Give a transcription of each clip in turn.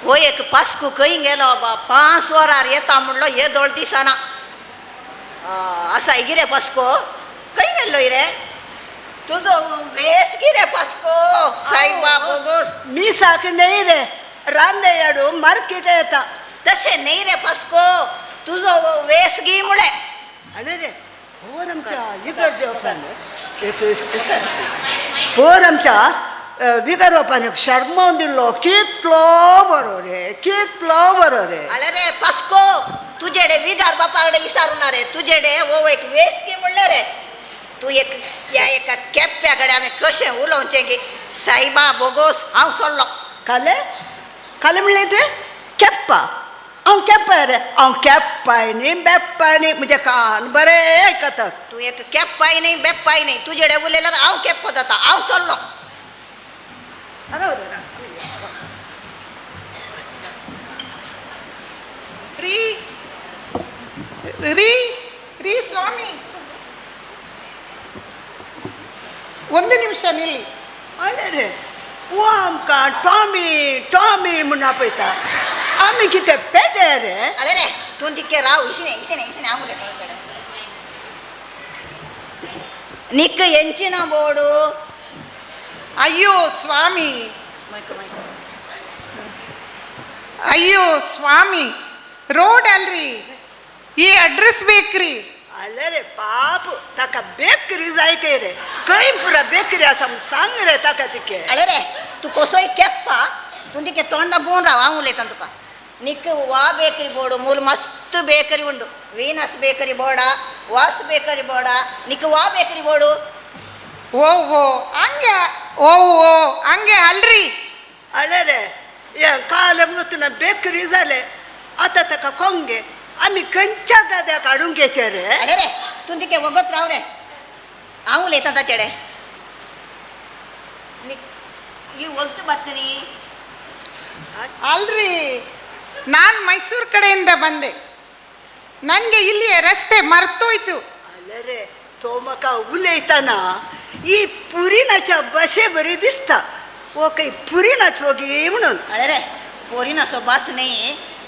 हो एक पास्कू खंय गेलो बा 5 वरार येता म्हणलो येदोळ दिसना. आसा कितें पास्को खंय गेल्लो रे तुजो वेस कितें पास्को सायबा बोगोस. मिसाक न्हय रे रांदेयाडू मार्केट येता. तशें न्हय रे पास्को तुजो वेस गी मुळे. अरे रे पोर आमच्या इगर्जे बापान एक पोर आमच्या बिगर बापान एक शर्मोन दिल्लो कितलो बरो रे कितलो बरो रे. अळे रे पास्को तुजेडे विगार बापा कडेन विचारूना रे तुजेडे हो एक वेस की म्हणलें रे तूं एक ह्या एका केप्प्या कडेन हांवें कशें उलोवचें की सायबा बोगोस हांव सोडलो. काले काले म्हणलें तुवें केप्पा हांव केप्पाय रे हांव केप्पाय न्ही बेप्पाय न्ही म्हजे कान बरे आयकतात. तूं एक केप्पाय न्ही बेप्पाय न्ही तुजेडे उलयल्यार हांव केप्पो जाता हांव सोडलो. अरे रे ರೀ ರೀ ರೀ ಸ್ವಾಮಿ ಒಂದು ನಿಮಿಷ ನಿಲ್ಲಿ. अरे रे वो आमकां टॉमी टॉमी म्हूण आपयता आमी कितें पेटे रे. अळे रे तूं तिके राव इसिने इसिने इसिने हांव उलयता तुजे कडेन. निक ಎಂಚಿನ ಬೋಡು. ಅಯ್ಯೋ ಸ್ವಾಮಿ ಮೈಕ್ ಮೈಕ್. ಅಯ್ಯೋ ಸ್ವಾಮಿ ರೋಡ್ ಅಲ್ರಿ ಈ ಅಡ್ರೆಸ್ ಬೇಕ್ರಿ. अरे रे पाप ताका बेकरी जाय खंय रे खंय पुरा बेकरी आसा म्हूण सांग रे ताका तिके. अळे रे तूं कसोय केप्पा तूं तिके तोंडा बोन राव हांव उलयता तुका. निक वा बेकरी बोर्ಡು ಮೂಲು ಮಸ್ತ್ ಬೇಕರಿ ಉಂಡು ವೀನಸ್ ಬೇಕರಿ ಬೋಡ ವಾಸ್ ಬೇಕರಿ ಬೋಡ ನಿಕ್ ವಾ ಬೇಕರಿ ಬೋಡು. ಓ ಓ ಹಂಗೆ ಓ ಓ ಹಂಗೆ ಅಲ್ರಿ. अरे रे हे काल मुतना बेकरी जाले आतां ताका कोंगे आमी खंयच्या गाद्याक हाडूंक घेचे रे. अळे रे तूं तिके वगत राव रे हांव उलयता ताचेडे. निक ही ಒಲ್ತು ಬತ್ತರಿ. ಅಲ್ರಿ ನಾನು ಮೈಸೂರು ಕಡೆಯಿಂದ ಬಂದೆ ನನಗೆ ಇಲ್ಲಿ ರಸ್ತೆ ಮರ್ತೋಯ್ತು. अरे रे तो म्हाका उलयतना ही पुरिनाच्या भाशे बरी दिसता हो खंय पुरिनाचो गी म्हणून. अळे रे पोरिनाचो भास न्ही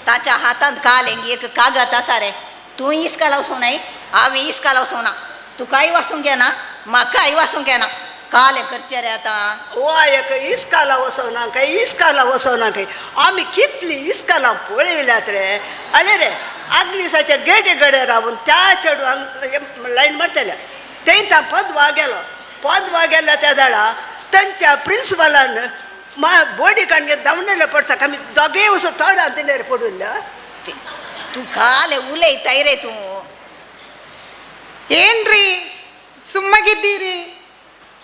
ताच्या हातांत काल एक कागद आसा रे तूं इस्काल वचूंक नाय हांवें इस्काल वचूंक ना तुकाय वासूंक येना म्हाकाय वासूंक येना काल करचें रे आतां. हो एक इस्काला वचोना खंय इस्काला वचोना खंय आमी कितलीं इस्कालां पळयल्यात रे. अरे रे आग्नीसाच्या गेटी कडेन रावन त्या चेडवांक लायन मारतले थंय पदवा गेलो पदवा गेल्या त्या जाणा तांच्या प्रिंसिपलान मा बोडी काडून धांवणेले पडसाक आमी दोगेय वचून तोंडान दिले पडून. तूं काल उलयताय रे तूं. ಏನ್ರಿ ಸುಮ್ಮಗಿದ್ದೀರಿ?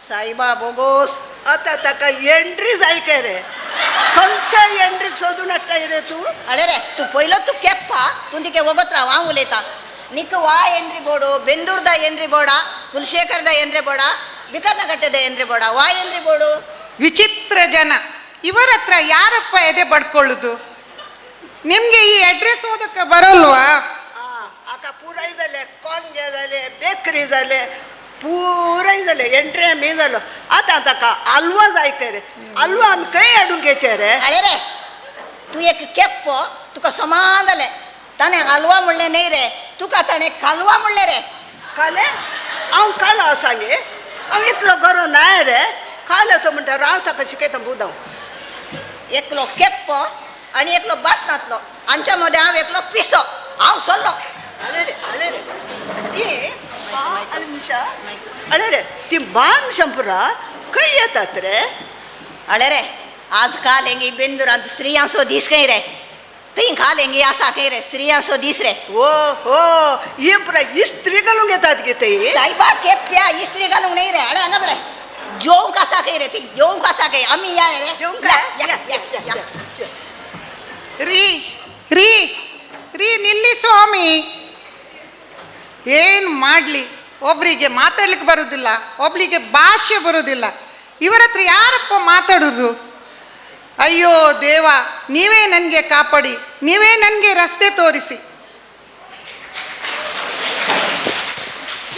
सायबा बोगोस. आतां ताका एंट्री जाय काय रे खंयच्या एंट्री सोदून हाडटा रे तूं. अळे रे तूं पयलो तूं केप्पा तूं तिके वगत राव हांव उलयतां. निक वा एंट्री बोर्ಡು ಬೆಂದೂರ್ದ ಎಂಟ್ರಿ ಬೋರ್ಡ ಕುಲಶೇಖರದ ಎಂಟ್ರಿ ಬೋರ್ಡ ಬಿಕರ್ನಕಟ್ಟೆದ ಎಂಟ್ರಿ ಬೋರ್ಡ ವಾ ಎಂಟ್ರಿ ಬೋರ್ಡು. ವಿಚಿತ್ರ ಜನ ಇವರ ಹತ್ರ ಯಾರಪ್ಪ ಎದೆ ಬಡ್ಕೊಳ್ಳೋದು? ನಿಮಗೆ ಈ ಅಡ್ರೆಸ್ ಓದಕ್ಕೆ ಬರೋಲ್ವಾ? आतां पुराय जालें कोंगे जालें बेकरी जालें पुराय जालें एंट्री आमी जालो आतां ताका हालवा जाय खंय रे हालवा आमी खंय हाडूंक घेचे रे. अळे रे तूं एक केप्पो तुका समा जालें ताणें हालवा म्हणलें न्ही रे तुका ताणें कालवा म्हणलें रे. काले हांव कालो आसा गे हांव इतलो बरो नाय रे कालो तो म्हणटा राव ताका शिकयता मुद्दाम. एकलो केप्पो आनी एकलो बासनातलो हांच्या मदें हांव एकलो पिसो हांव सोल्लो. अरे रे अरे रे ती निमिशा अरे रे ती बाम शंपुरा खंय येतात रे? अळे रे आज काल हेंगी बेंदुरांत स्त्रियांचो दीस खंय रे थंय काल हेंगी आसा खंय रे स्त्रियांचो दीस रे. ओ हो ही पुरा इस्त्री घालूंक येतात गे ती. सायबा केप्प्या इस्त्री घालूंक न्ही रे अळे हांगा पळय जेवंक आसा खंय रे ती जेवंक आसा खंय आमी या रे. जेवंक या, या, या, या, या, या. ರೀ ರೀ ರೀ ನಿಲ್ಲಿ ಸ್ವಾಮಿ. ಏನು ಮಾಡಲಿ ಒಬ್ಬರಿಗೆ ಮಾತಾಡ್ಲಿಕ್ಕೆ ಬರೋದಿಲ್ಲ ಒಬ್ಬರಿಗೆ ಭಾಷೆ ಬರೋದಿಲ್ಲ ಇವರ ಹತ್ರ ಯಾರಪ್ಪ ಮಾತಾಡೋದು? ಅಯ್ಯೋ ದೇವ ನೀವೇ ನನಗೆ ಕಾಪಾಡಿ ನೀವೇ ನನಗೆ ರಸ್ತೆ ತೋರಿಸಿ.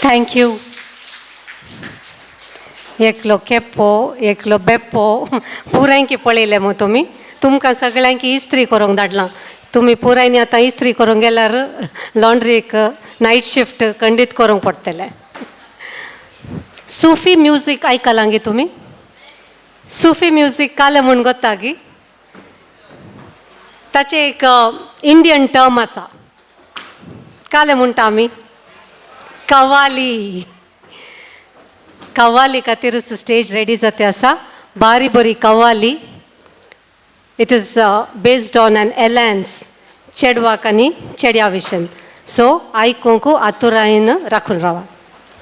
Thank you. एकलो केप्पो एकलो बेप्पो पुरांकी पळयलें मू तुमी. तुमकां सगळ्यांक इस्त्री करूंक धाडलां. तुमी पुरायनी आतां इस्त्री करूंक गेल्यार लॉन्ड्रीक नायट शिफ्ट खंडीत करूंक पडटलें. सुफी म्युजीक आयकलां गी तुमी? सुफी म्युजीक काले म्हूण गोत्ता गी? ताचें एक इंडियन टर्म आसा. काले म्हणटा आमी? कवाली. कवाली खातीर स्टेज रेडी जाता आसा. बारी बरी qawwali. It is based on an alliance चेडवाक आनी चेड्या विशीं. सो आयकूंक आतुरायेन राखून रावा.